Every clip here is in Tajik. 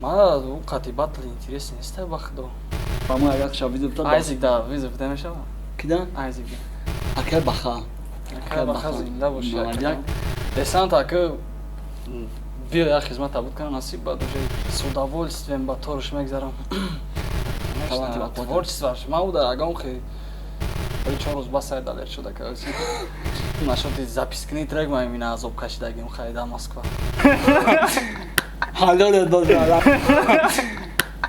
Мана ӯ қати батл интерес неста, ба худо. Ба мо агар ша вызов та. Айзик да вызов намешава? Кида? Айзик да. Акай Баха. Акай Баха зинда боши. Молодец. Десант ака биё, як хизмат буд кана, насиб, баъд уже с удовольствием ба торш мегзарам. Таланти ба қувват. Творчество ш ма уда агон хе 4 рӯз бас сай далер шуда, короче. Нашоти запись кни трек ма имина азоб кашидагим хайда Москва. Ҳалолет бозара.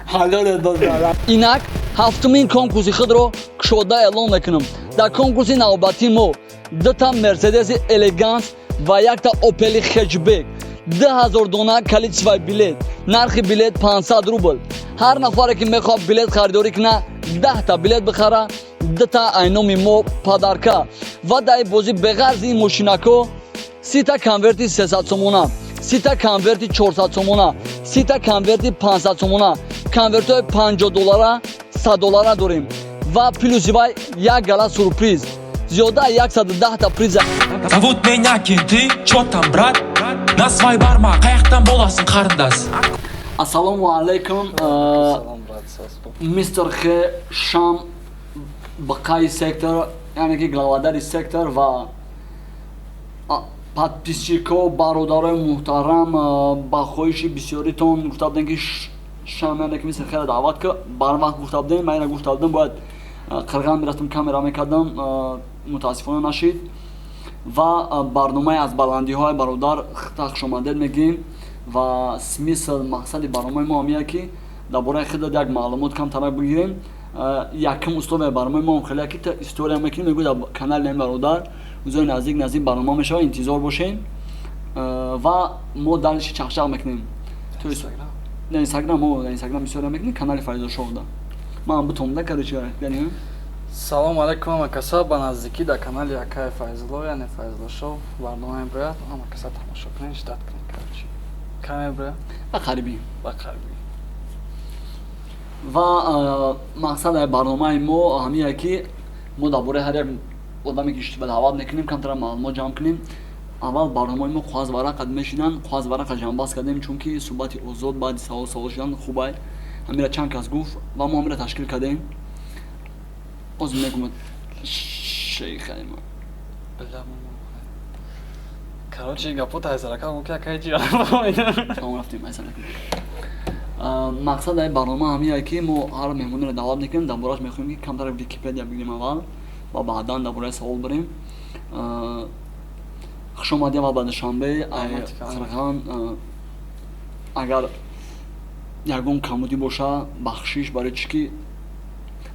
Ҳалолет бозара. Инак ҳафтумин конкурси худро кушода эълон мекунам. Дар конкурси навбатии мо дута Мерседеси Элеганс ва якта Опели Хэтчбек, 2000 дона количество и билет, нархи билет 500 рубл. Ҳар нафаре, ки мехоҳад билет харидорӣ кунад, 10-та билет бихара, дута айноми мо подарка. Ва дар ин бозӣ беғарзи ин мошинако 30-та конверти 300 сомона, 30-та конверти 400 сомона, 30-та конверти 500 сомона, конвертҳои 50 доллара, 100 доллара дорем ва плюс и вай як гала сюрприз, зиёда 110-та приза. Зовут меня Кенты, чё там, брат? Насвай бар ма, қаяқтан боласың, қарындас? Ассалому алайкум. Салом, брат, саспо. Мистер Х Шам Бақаи сектор, яъне ки главадари сектор ва подписчик о, бародарои муҳтарам, ба хоҳиши бисёритон гуфта будем, ки Шам, яъне ки мистер Хера даъват ка. Барвақт гуфта будем, ман ина гуфта будем, бояд қирған мерафтам, камера мекардам, мутаассифона нашид. Ва барномаи «Аз баландиҳои», бародар, та хушомадед мегӯем. Ва смысл, мақсади барномаи мо ҳамия, ки дар бораи худат як маълумот камтарак бигирем. Якум условия барномаи мо хеле, ки та история мекунем, мегӯ дар канали ин бародар рӯзои наздик наздик барнома мешавад, интизор бошем. Ва мо дальше чахчах мекунем. То есть дар Инстаграм, мо дар Инстаграм история мекунем, канали Фаридо Шоу да ман бутомда, короче, яъне. Салом алейкум, ҳама каса. Ба наздикӣ дар канали акаи Файзулло, яъне Файзулло Шоу, барномаи брояд. Ҳама каса тамошо кунед, ждать кунед, короче. Каме брояд? Ба қарибӣ. Ба қарибӣ. Ва мақсади барномаи мо ҳамие, ки мо дар бораи ҳар як одаме, ки даъват мекунем, камтара маълумот ҷамъ кунем. Аввал барномаи мо коғаз варақа мешидан, коғаз варақа ҷамъбаст кардем, чунки суҳбати озод баъди савол савол шудан хубай. Ҳамира чанд кас гуфт ва мо ҳамира ташкил кардем. Ҳозир мегӯм, шейхайма. Короче, гапо тайзарака муки акаи ҷи. Тамом, рафтем, айсалакум. Мақсад ай барнома ҳамие, ки мо ҳар меҳмонеро даъват мекунем, дар борааш мехоҳем, ки камтар Википедия бигирем аввал ва баъдан дар бораи савол бирем. Хушомадӣ аввал ба Душанбе, ай Қирған. Агар ягон камудӣ боша, бахшиш, барои чӣ ки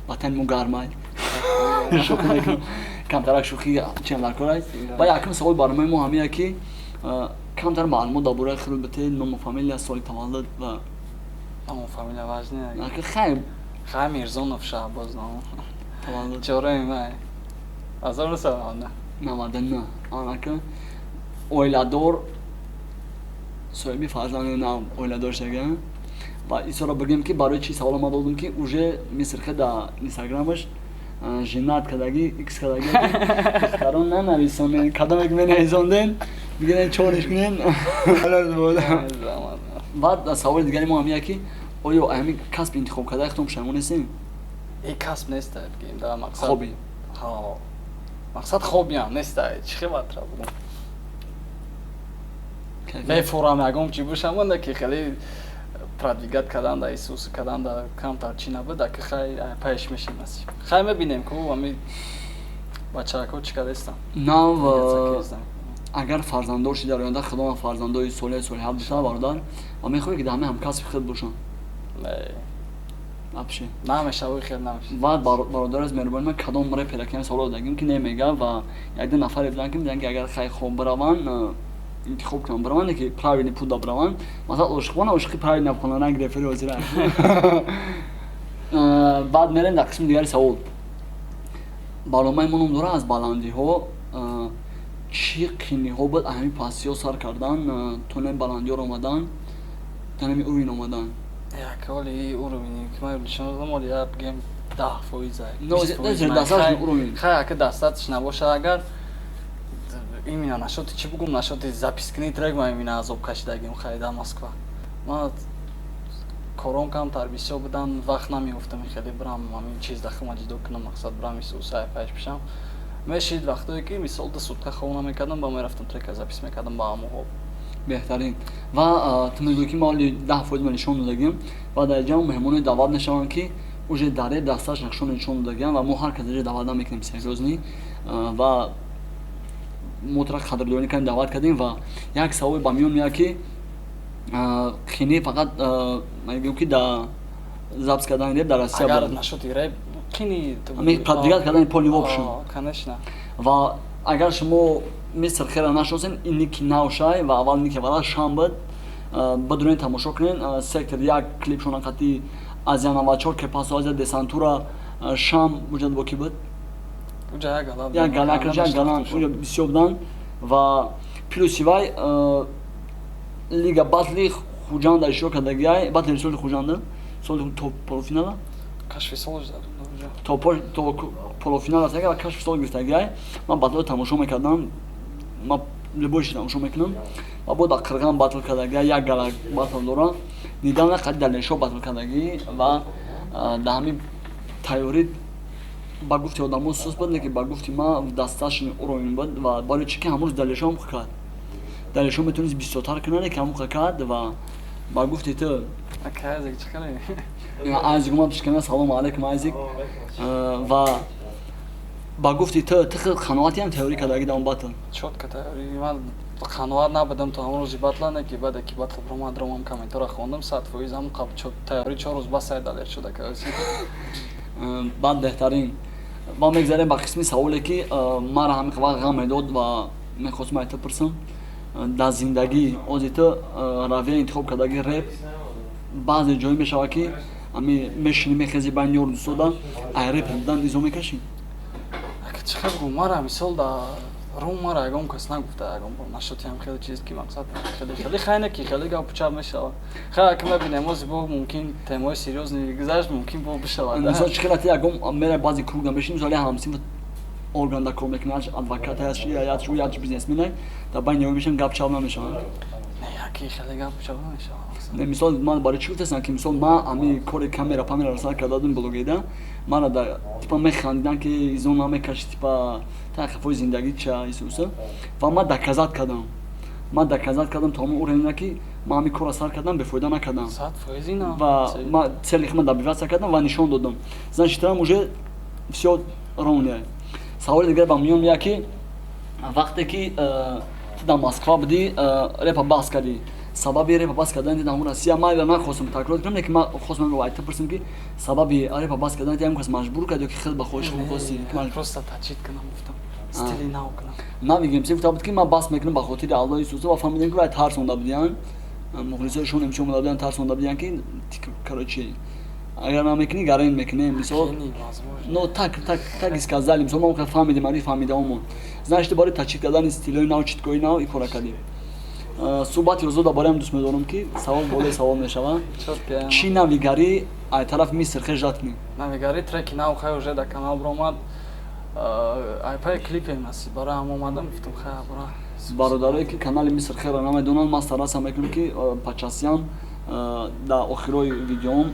ватани мо гармай. Шӯхӣ мекунам, камтарак шӯхӣ чиам дар кор аст. Ва якум саволи барномаи мо ҳамие, ки камтар маълумот дар бораи худ битед: ному фамилия, соли таваллуд ва Ному фамилия важнее. Хайр. Хай, Мирзонов Шаҳбоз ном. Таваллуд? 4 май. 1999. 99, анака оиладор, соҳиби фарзанди нав, оиладор шага. Ва исоро бигӯем, ки барои чӣ савола ма додум, ки уже мистер Хе дар Инстаграмаш женат кардагӣ, икс кардагӣ. Духтарон нанависонен, кадоме ки менависонден, бигирен, чориш кунен. Баъд саволи дигари мо ҳамия, ки оё ҳамин касб интихоб карда худтон пушаймон нестем? Э, касб неста, бигем, да, мақсад. Хобби. Ҳо. Мақсад хобиам неста, чӣ хелатра бугум. Мефурам, ягон чӣ бошам, монда ки хеле продвигать кардан да, исус кардан да камтар чӣ набуд, аки хай паеш мешим, насиб. Хай, мебинем ку ами бачаҳако чӣ кардастам. Нав агар фарзанддор ши дар оянда, худо фарзандои солеҳ солиҳат бита, бародар, ва мехоҳӣ, ки дар ҳамаи ҳамкасби худ бошанд? Вообще? Намешавӣ, хел намеша. Ва бародар, аз меҳрубони ман, кадом репера ки савол додагим, ки немега, ва якду нафаре буданд, ки мегӯянд, ки агар хай хоб бираванд, интихоб кунанд, бираванд, ки правильный путь да бираванд, масалан, ошиқбона, ошиқи правильный набхона, ранг репери ҳозира. Баъд мерем дар қисми дигари савол. Барномаи мо ном дорад «Аз баландиҳо». Чӣ қиниҳо буд ҳамин пастиҳо сар кардан то нами баландиҳоро омадан, то нами уровень омадан? Як оли уровень ки ман нишон додам, оли я бигем 10%. Уровень. Хай, ака достаточно набоша, агар именно нашоти чӣ бугум, нашоти запись кни трек, ма именно азоб кашидагим, хай, дар Москва. Ма Кором камтар бисёр будан, вақт намеёфтам хеле бирам ҳамин чиз дахма ҷудо кунам, мақсад бирам исусай пеш бишам. Мешид вақтое, ки мисол 2 сутка хоб намекардам, ба мерафтам, трека запись мекардам ба ҳамоҳо. Беҳтарин. Ва ту мегӯӣ, ки ма оли 10% ма нишон додагим ва дар ҷамъ меҳмонои даъват мешаванд, ки уже дар реп дасташ нақшон нишон додагиам, ва мо ҳар кас ҷа даъват намекунем, серьёзный. Ва мо тура қадрдонӣ кардем, даъват кардем. Ва як савол ба миён меяд, ки қини фақат мегӯям, ки да запись кардани реп дар Россия агар нашуди реп қини продвигать кардани полный вообщем. Конечно. Ва агар шумо Мистер Хера нашиносен, ин ники навшай ва аввал ники аввала Шам буд. Бидурен, тамошо кунен сектор як клипшона қати Азия 94, Кепасо Азия, Десантура. Шам буҷад бо ки буд? Як гала, як гала уҷа бисёр буданд. Ва плюси вай лига батли Хуҷанда иштирок кардагиай, батли соли Хуҷанда, соли то полуфинала. Кашфи сол. То полуфинал рафтага ва кашфи сол гирифтагиай. Ман батлро тамошо мекардам, ман любой чи тамошо мекунам. Ва бо дар Қирған батл кардагиай, як гала батл дорам. Недавно қади дар Лешо батл кардагӣ ва дар ҳамин тайёрӣ ба гуфти одамо сус буд, лекин ба гуфти ман дасташни уровень буд. Ва барои чӣ ки ҳамон рӯз Далешо ҳам кард, Далешо метавонист бисёртар кунад, лекин ҳамон кард. Ва ба гуфти ту Айзик омад пишкана. Салому алайкум, Айзик. Ва ба гуфти ту, ту қаноатиам тайёрӣ кардагӣ дар он батл? Чётко тайёрӣ. Ман қаноат набудам то ҳамон рӯзи батла, не ки баъде ки батл ромад, ромам, комментора хондам, 100% ҳам тайёрӣ 4 рӯз бас сай далер шуда. Баъд беҳтарин. Ва мегзарем ба қисми саволе, ки мара ҳамин вақт ғам медод ва мехостам айта пурсам. Дар зиндагӣ ози ту равия интихоб кардагӣ реп, баъзе ҷое мешавад, ки ами мешини, мехези, байни ёру дӯстода ай реп будан изо мекашӣ? Чӣ хел гум, мара мисол да рум мара ягон кас нагуфта ягон бор нашотиам хеле чиз, ки мақсад хеле хеле хайне, ки хеле гап чап мешавад. Хай, ки мебинем, ози бо мумкин темаи серьёзный гузашт, мумкин бо бишавад. Мисол, чӣ хел ти ягон мера баъзе круга мешини, мисол, ҳамсинф органда кор мекунад, адвокат ҳаст, ячу яч бизнесмен, дар байни ё мешан гап чап намешавад? Яки хеле гап чап намешавад. Не, мисол, ман барои чӣ гуфтастам, ки мисол ман ами кори камера памера сар карда будем, блогеда мара да типа механдидан, ки изо намекаши, типа та хафои зиндагӣ ча исуса. Ва ман доказать кардам, ман доказать кардам то ҳамон уровня, ки ман ҳамин корро сар кардам, бефоида накардам. Ва ман цели худам добиваться кардам ва нишон додам, значит, там уже всё ровно. Саволи дигар ба миён меяд, ки вақте ки ту дар Москва будӣ, репа баҳс кардӣ, сабаби репа бас кардани дар ҳамон Россия ман нахостам такрор кунам, лекин ман хостам айта пурсам, ки сабаби репа бас кардани ягон кас маҷбур кард ё ки хел ба хоҳиши худ хости? Просто тачид кунам гуфтам, стили нав кунам. Навигем се гуфта буд, ки ман бас мекунам ба хотири Аллоҳи Исуса, ва фаҳмидем, ки вай тарсонда будиян, мухлисои шон эмчи омада будиян, тарсонда будиян, ки короче, агар намекунӣ, гарен мекунем, мисол. Но так сказали, мисол, мо фаҳмидем, ари фаҳмидаомон. Значит, барои тачид кардани стилои нав, читкои нав ин кора кардем. Суҳбати озода бароям дӯст медорам, ки савол болои савол мешавад. Чӣ навигарӣ ай тараф Мистер Хе ждать кунем? Навигарӣ треки нав, хай, уже дар канал биромад, айпай клипем аст. Барои ҳам омадам, гуфтам, хай, бара. Бародарое, ки канали Мистер Херо намедонанд, ман стараться мекунам, ки пачасиям дар охирои видеом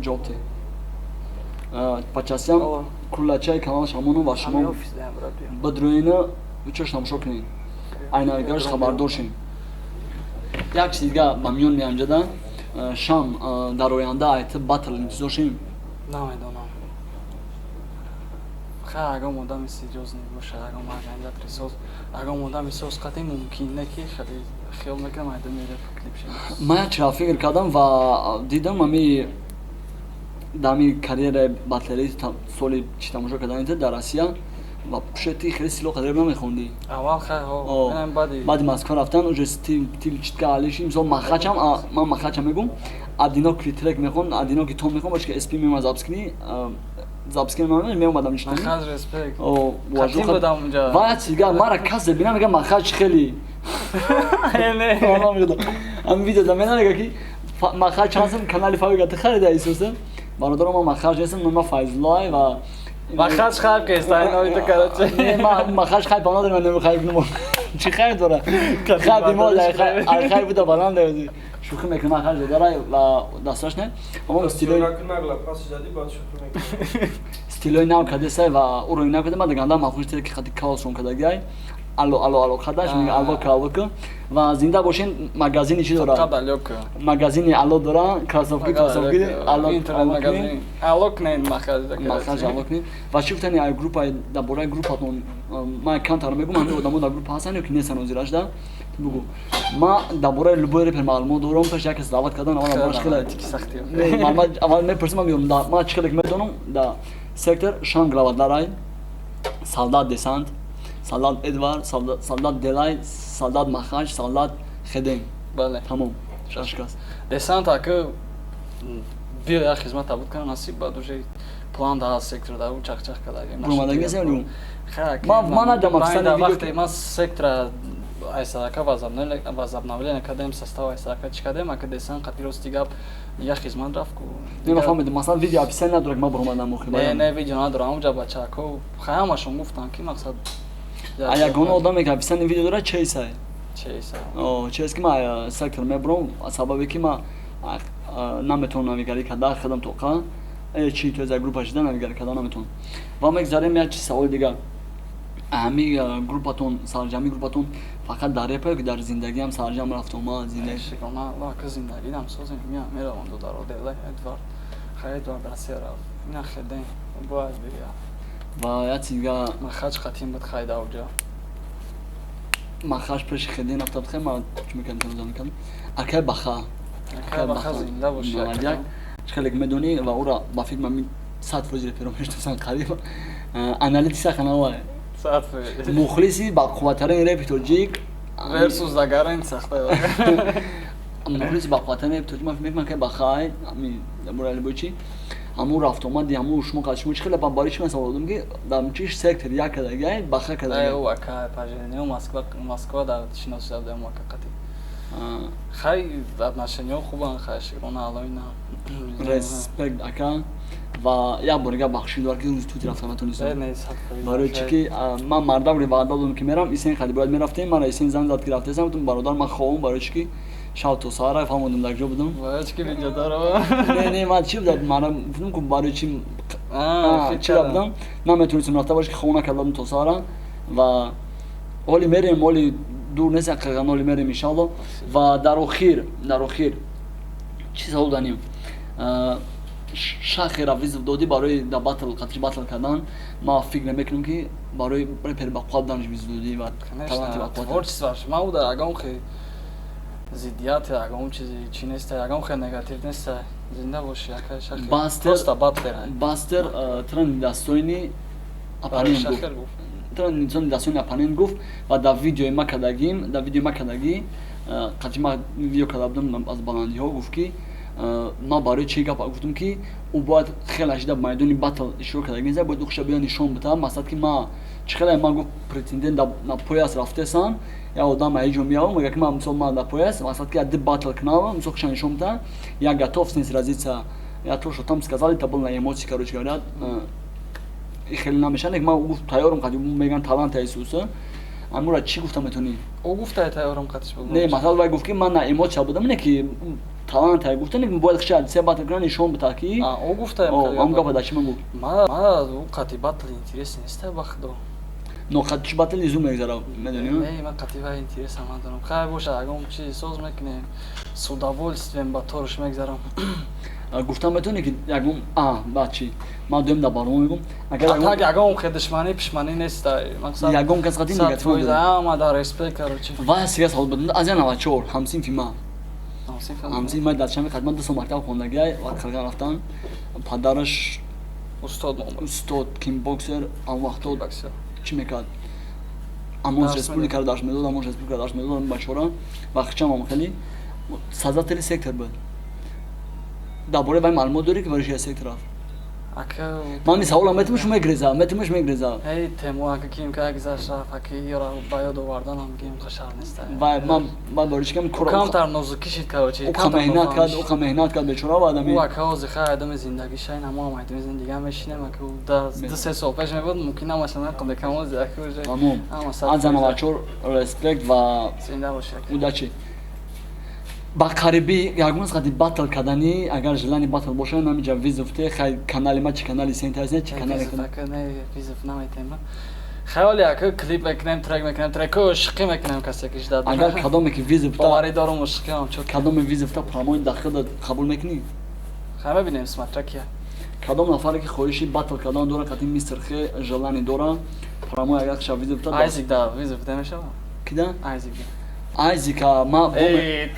ҷавоб те пачасиям куллачаи каналаш ҳамону ва шумо бидроина чош тамошо кунед, айнавигараш хабардор шем. Як чиз дига ба миён меамҷада. Шам, дар оянда айти батл интизор шем? Намедонам. Хай, ягон одами серьёзный боша, ягон организатори соз, ягон одами соз қатъи мумкин не, ки хеле хиёл мекунам, айда мереп клип шем. Ман як чира фикр кардам ва дидам, ами дар ами карьераи батлери соли чи тамошо кардани дар Россия ва пушти хеле сило қадр намехондӣ. Аввал хай, баъди баъди Москва рафтан уже стил читка алиши. Мисол, Махачам, ман Махачам мегум, одинокий трек мехон, одинокий тон мехон, бачи ки СП меомад запись кунӣ, запись кунӣ меомадам. Махач респект. Қатим будам унҷа. Ва чига мара касе бина, мега, Махач хеле ам видео да мена, мега, ки Махач ҳастам, канали Фавига ты харида исуса. Бародаро, ман Махач нестам, нома Файзуллай ва Махач хайп кеста, ино короче. Не, ма Махач хайп надорам, ман намехайп кунам. Чӣ хайр дора? Қадди мо хайр буда, баланд. Шӯхӣ мекунам, хайр дора ва дасташ не. Аммо стилои стилои нав кадесай ва уровень нав каде. Ма даганда махуш ки қади калсон кадагай. Алло, алло, алло, қадаш мега, алло, алло. Ва зинда бошен. Магазини чӣ дора? Магазини алло дора, кроссовки, кроссовки, алло, алло кнен. Махаҷ алло кнен. Ва чӣ гуфтани ай группа, дар бораи группатон ман камтар мегӯм. Ҳамин одамо дар группа ҳастанд ё ки нестанд ҳозирашда, бугӯ. Ма дар бораи любой репер маълумот дорам. Пеш як кас даъват кардан, аввал бораш хеле аввал мепурсам, мегӯям, ман чӣ хеле медонам: дар сектор шам главадарай, солдат десант, солдат Эдвард, солдат Делай, солдат Махач, солдат Хеден. Бале. Тамом, шаш кас. Десант ака биё, як хизмат буд кана, насиб, баъд уже план да сектор да чах-чах кадаги. Бурмадаги несем. Ман надам. Вақте ман сектора айсарака возобновление кардем, состав айсарака чӣ кардем, ака десант қати, рости гап, як хизмат рафт ку. Не, ма фаҳмидам, масалан, видео описание надорад, ма бурмадам охи. Не, не, видео надорам. Онҷа бачако ҳамашон гуфтанд, ки мақсад. А ягона одаме ки описание видео дорад, Чейсай. Чейса. Чейс, ки ма сектор мебурам, сабабе ки ма наметавонам навигарӣ карда худам тоқа чи то за группа шида навигарӣ карда наметавонам. Ва мегзарем як чи саволи дигар. Ҳами группатон, сарҷамъи группатон фақат дар репа ё ки дар зиндагиам сарҷам рафтомад? Зиндагидам созем, меравам дударо Делай, Эдвард, хай, Эдвард Россия рафт, ина хеден бояд бия. Ва як чиз дига. Махач қатим буд, хай, давҷа. Махач пеши хеден рафта буд, хай, ма чӣ мекардам, мекардам. Акай Баха. Акай Баха зинда боши. Як хеле медонӣ ва ӯра ба фикр ман 100% реперо мешиносанд қариб. Аналитикса ханавай. Мухлиси бақувваттарин репи тоҷик. Версус загарин сахта. Мухлиси бақувваттарин репи тоҷик, ман фикр мекунам, ки Бахай ами буралибочи ҳамун рафтомади ҳамун шумо қад шумо чӣ хеле барои чӣ ман савол додам, ки дар чиш сектор як кадагай Баха кадагай. Ака паженио Москва, Москва дар шинос шудам ака қати. Хай, отношения хубан, хай, шукрона Аллоҳ. Респект, ака. Ва як бор дига бахшид дорад, ки рӯзи тути рафта натонистам, барои чӣ ки ман мардам ваъда додам, ки мерам. Исен хади бояд мерафтем, мара Исен занг зад, ки рафтесам. Гуфтам, бародар, ман хоҳам, барои чӣ ки шаб то саҳара фаҳмодам, дар ҷо будам. Не, не, ман чӣ будам, мара гуфтам ку, барои чӣ чӣ будам, наметонистам рафта боши, ки хона кардам то саҳара. Ва ҳоли мерем, ҳоли дур нест, ҳақиқан ҳоли мерем, иншалло. Ва дар охир чӣ савол даним? Шахера вызов додӣ барои да батл, қатри батл кардан. Ман фикр намекунам, ки барои репер бақувват буданаш вызов додӣ ва таланти бақувват. Творчествош ман уда ягон хе зиддият, ягон чизи чӣ неста, ягон хе негатив неста. Зинда боши, ака шахер. Бастер, Бастер тра недостойный оппонент гуфт, тра недостойный оппонент гуфт. Ва дар видеои ма кардагим, дар видеои ма кардагӣ, қатри ма видео карда будам аз баландиҳо, гуфт, ки ман барои чӣ гап гуфтам, ки ӯ бояд хеле шида майдони батл иштирок карда неста, бояд ӯ хуша биё нишон бита. Масалан, ки ма чӣ хеле ман гуфт, претендент на пояс рафтесам, як одам ҳеҷ ҷо меявам, мега, ки ман, мисол, ман дар пояс, масалан, ки ди батл кунам, мисол, хуша нишон бита, я готов с ним сразиться. Я то, что там сказали, это было на эмоции, короче говоря, и хеле намешан. Ман гуфт, тайёрам қади, меган талант Иисуса. Амура чӣ гуфта метавонӣ? Ӯ гуфта, тайёрам қатиш. Не, масалан, вай гуфт, ки ман на эмоция будам, не ки талант гуфта, не, бояд хша се батл кунан, нишон бита, ки ӯ гуфта. Ам гапа да чӣ ман гуфт. Ма ӯ қати батл интерес неста, ба худо. Но қати батл изу мегзара, медонӣ? Не, ман қати вай интерес надорам. Хай, боша, ягон чиз соз мекунем, с удовольствием ба торш мегзарам. Гуфтам метавонӣ, ки ягон а баъд чӣ ман дуюм дар барнома мегӯм. Агар ягон хе душманӣ пишманӣ нест, мақсад ягон кас қати негатив. Ама дар респект, короче. Ва сига савол буд аз я 94, ҳамсинфи ма, ҳамсинфи ма, дар чами хадмат 2 сол мактаб хондагиай ва Қирған рафтан. Падараш устод. Устод кикбоксер, он вақто чӣ мекард, амон республикаро дарс медод, амон республикаро дарс медод бачора. Ва хичам хеле создатели сектор буд. Дар бораи вай маълумот дорӣ, ки барои чи сектор рафт? Ака. Ман саволам метимаш мегреза, метимаш мегреза. Эй, тему ака ким ка гузашт рафт, ака ёра ба ёд оварданам гим хашар нест. Ва ман боричкам кура. Камтар нозукӣ шид, короче. Уқа меҳнат кард, уқа меҳнат кард бечора ва адами. Ӯ ака ҳозир хай адами зиндагӣ шайн, ҳамо ҳам адами зиндагӣ мешинем, ака да 2-3 сол пеш мебуд, мумкин намаша нақл декам ҳозир ака уже. Тамом. Аз занавачор респект ва зинда боши ака. Удачи. Ба қарибӣ ягон қади батл каданӣ, агар желани батл боша, намиҷа вызов те, хай канали ма чи канали сентаз не, чи канали ака не, вызов наметем. Хаёли ака клип мекунем, трек мекунем, треко ошиқӣ мекунем, касе ки ждад. Агар кадоме ки вызов та, боварӣ дорум, ошиқиам чо. Кадоме вызов та, прямой дахила қабул мекунӣ? Хай мебинем, смотря кия. Кадом нафаре ки хоҳиши батл кардан дора, қати мистер Хе желани дора, прямой агар ша вызов та. Айзик да вызов демешава? Кида? Айзик да. Айзика ма Эй.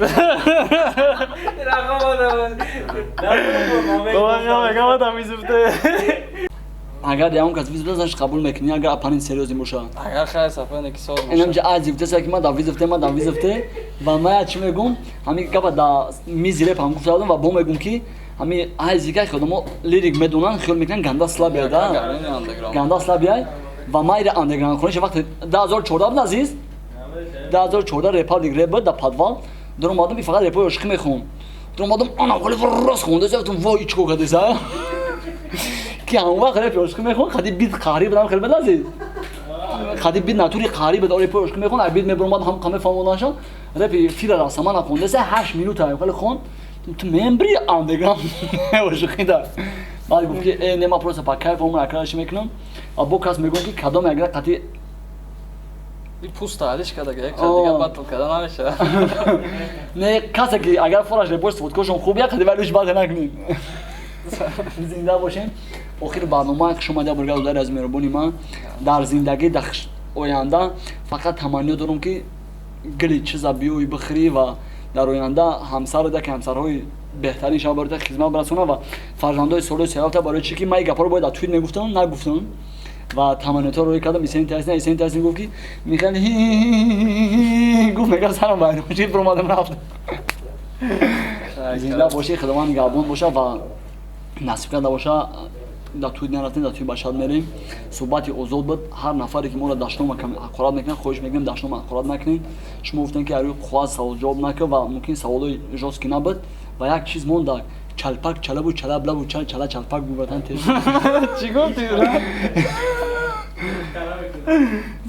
Агар ягон кас вызов даса, қабул мекунӣ, агар оппонент серьёзный боша? Агар хай сафане ки соз боша. Инамҷа Айзик деса ки ма да вызов те, ма да вызов те, ва ма чӣ мегум, ҳамин гапа да мизи реп ҳам гуфта будам ва бо мегум ки ҳамин Айзика худомо лирик медонанд, хиёл мекунанд ганда слабия да. Ганда слабия ва ма ира андерграунд хониш вақти 2014 буд, азиз. 2014 Репаблик реп буд да подвал. Дар омадам, и фақат репои ошиқӣ мехонд. Дар омадам, ана холи рост хонда, гуфтам вой, чӣ кор кардеса? Ки ҳамон вақт репи ошиқӣ мехонд, қади бит қаҳрӣ будам, хеле бад, азиз. Қади бит натури қаҳрӣ буд, репои ошиқӣ мехонд, ай бит мебуромад, ҳам қаме фаҳмоданшон. Репи фира расама нахондеса, 8 минута хеле хонд. Ту мембри андеграунд ошиқӣ да. Баъд гуфт ки э не, ма просто по кайф омон акраши мекунам. Ва бо кас мегӯям ки кадом агар қати пуста алиш када, як дига батл када намеша. Не, касе ки агар фораш репош фоткошон хуб, як қади валюш батл накунем. Зинда бошем. Охири барнома хуш омадия бурга удари аз меҳрубони ман. Дар зиндагӣ дар оянда фақат таманниё дорам ки гили чиза биёй бихӯрӣ ва дар оянда ҳамсарда ки ҳамсарҳои беҳтарин шава барои хизмат расона ва фарзандои солои серафта, барои чӣ ки ман ин гапҳоро бояд дар твит мегуфтам, нагуфтам ва таманниётҳоро рӯй кардам. Исен Тайсин, Исен Тайсин гуфт ки Михаил гуфт, мега сарам байноши буромадам рафтам. Зинда бошӣ, Худованд нигаҳбон боша ва насиб карда боша. Дар тӯй нарафтем, дар тӯи башад мерем. Суҳбати озод буд. Ҳар нафаре ки моро дашнома ҳақорат мекунад, хоҳиш мекунем, дашнома ҳақорат накунем. Шумо гуфтем ки арӯи қувват савол ҷавоб накард ва мумкин саволои жёсткий набуд ва як чиз монда: чалпак чалабу чалаб лабу чал чала чалпак гуфтан тез. Чӣ гуфтӣ?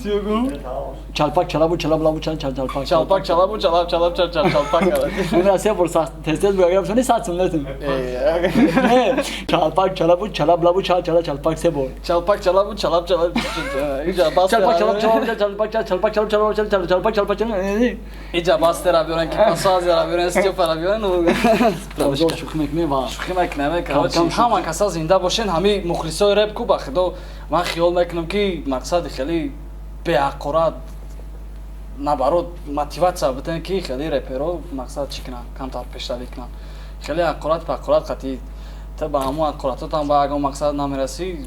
Чӣ гуфт? Чалпак чалабу чалаб лабу чал чал чалпак. Чалпак чалабу чалаб чалаб чал чал чалпак. Ман се бор тез тез бугам, шуни сат сум нетим. Не, чалпак чалабу чалаб лабу чал чала чалпак се бор. Чалпак чалабу чалаб чалаб иҷа бас. Чалпак чалаб чалаб чал чалпак чал чалпак чалаб чалаб чал чал чалпак чалпак чал. Иҷа бастера биёрен, ки пасазера биёрен, Стёпара биёрен. Озод шӯхӣ мекунем ва шӯхӣ мекунем, короче, ҳама каса зинда бошен, ҳами мухлисои реп ку ба худо ман хиёл мекунам ки мақсади хеле беҳақорат наоборот мотиватсия битен ки хеле реперо мақсад чӣ кунанд, камтар пешравӣ кунанд. Хеле ҳақорат пақорат қати та ба ҳамон ҳақоратотам ба ягон мақсад намерасӣ.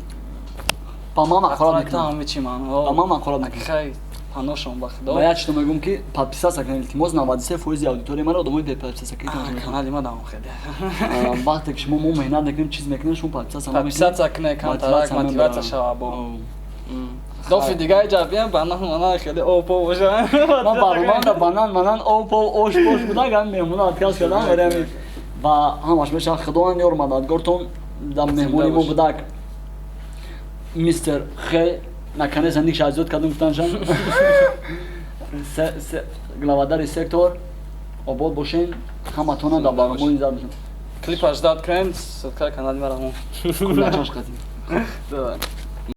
Ба ман ҳақорат мекунам. Ҳами чӣ ман? Ба ман ҳақорат мекунам. Хай паношон ба худо. Ва як чизо мегӯм ки подписаться кунед, илтимос, 93% аудиторияи маро одамои беподписаться кунед тамошо мекунанд. Канали ма давом хеле. Вақте ки шумо мо меҳнат мекунем, чиз мекунем, шумо подписаться намекунед. Подписаться кунед, камтарак мотиватсия шава бо. Дофи дига иҷа биям банан манан хеле опо боша. Ман барномада банан манан опо ош пош буда, гам меҳмона отказ кардам вале ва ҳамаш мешавад. Худованд ёр мададгортон. Дар меҳмони мо будак мистер Хе, наконец ник шазёд кардам гуфтаншан. Главадари сектор обод бошен, ҳаматона дар барномаи зад мешавад. Клипаш дад кунем, ссылка канали маро. Кулачаш қатӣ. Давай.